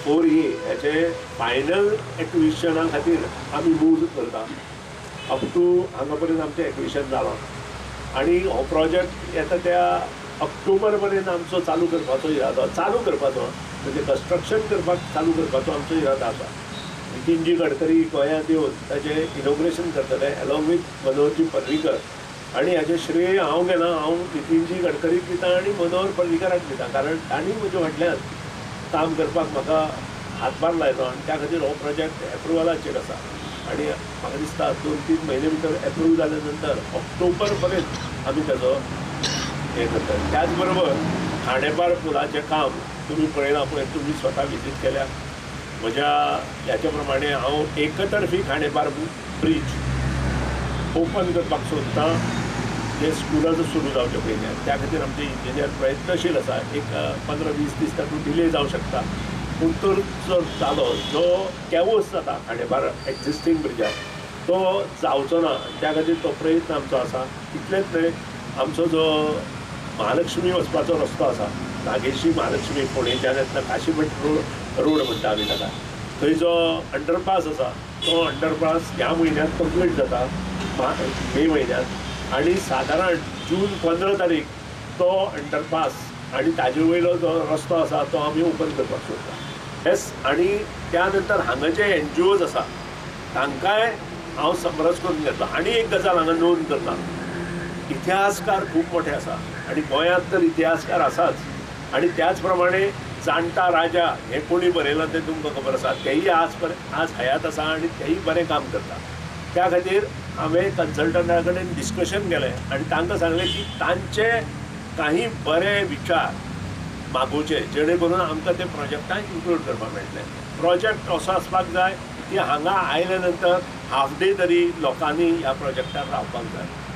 4A हेचे final एक्विजिशना खातीर आमी मूव करता. अप टू हांगा पर्यंत आमचें एक्विजिशन जालां आनी हो प्रोजेक्ट येता त्या ऑक्टोबर पर्यंत आमचो चालू करपाचो इरादो, चालू करपाचो म्हणजे कन्स्ट्रक्शन करपाक चालू करपाचो आमचो इरादो आसा. नितीनजी गडकरी गोंयांत येवन ताचें इनॉग्रेशन करतले एलॉंग विथ मनोहरजी पर्रीकर आनी हाचें श्रेय हांव घेना, हांव नितीनजी गडकरीक दिता आनी मनोहर पर्रीकराक दिता, कारण तांणी म्हज्या फाटल्यान काम करपाक म्हाका हातभार लायलो आनी त्या खातीर हो प्रोजेक्ट एप्रुवलाचेर आसा. आनी म्हाका दिसता 2-3 म्हयने भितर एप्रूव जाल्या नंतर ऑक्टोबर पर्यंत आमी ताजो हें करता. त्याच बरोबर खांडेपार पुलाचें काम तुमी पळयलां, पळय तुमी स्वता विजीट केल्या. म्हज्या ह्याच्या प्रमाणे हांव एकतर्फी खांडेपार ब्रीज ओपन करपाक सोदतां, जें स्कुलां सुरू जावचे पयलीं. त्या खातीर आमचे इंजिनियर प्रयत्नशील आसा. एक 15-20 दीस तातूंत डिले जावं शकता, पूण तर जो जालो जो कॅवोस जाता खांडेपार एक्झिस्टींग ब्रिजार तो जावचो ना, त्या खातीर तो प्रयत्न आमचो आसा. इतलेंच न्हय, आमचो जो महालक्ष्मी वचपाचो रस्तो आसा, नागेशी महालक्ष्मी फोंडेच्यान येतना काशीमठ रोड म्हणटा आमी ताका, थंय जो अंडरपास आसा तो अंडरपास ह्या म्हयन्यांत कंप्लीट जाता, मे म्हयन्यांत, आनी सादारण जून 15 तारीख तो अंडरपास आनी ताजे वयलो जो रस्तो आसा तो आमी ओपन करपाक सोदता. येस, आनी त्या नंतर हांगा जे एनजीओज आसा तांकांय हांव समरस करून घेतलो. आनी एक गजाल हांगा नोंद करता, इतिहासकार खूब मोठे आसा आनी गोंयांत तर इतिहासकार आसाच, आनी त्याच प्रमाणे जाणटा राजा हें कोणी बरयलां तें तुमकां खबर आसा, तेय आज हयात आसा आनी तेय बरें काम करता. त्या खातीर हांवें कन्सल्टंटा कडेन डिस्कशन केलें आनी तांकां सांगलें की तांचे काही बरे विचार मागोवचे जेणे करून आमकां ते प्रोजेक्टाक इन्क्लूड करपाक मेळटलें. प्रोजेक्ट असो आसपाक जाय की हांगा आयल्या नंतर हाफ डे तरी लोकांनी ह्या प्रोजेक्टार रावपाक जाय.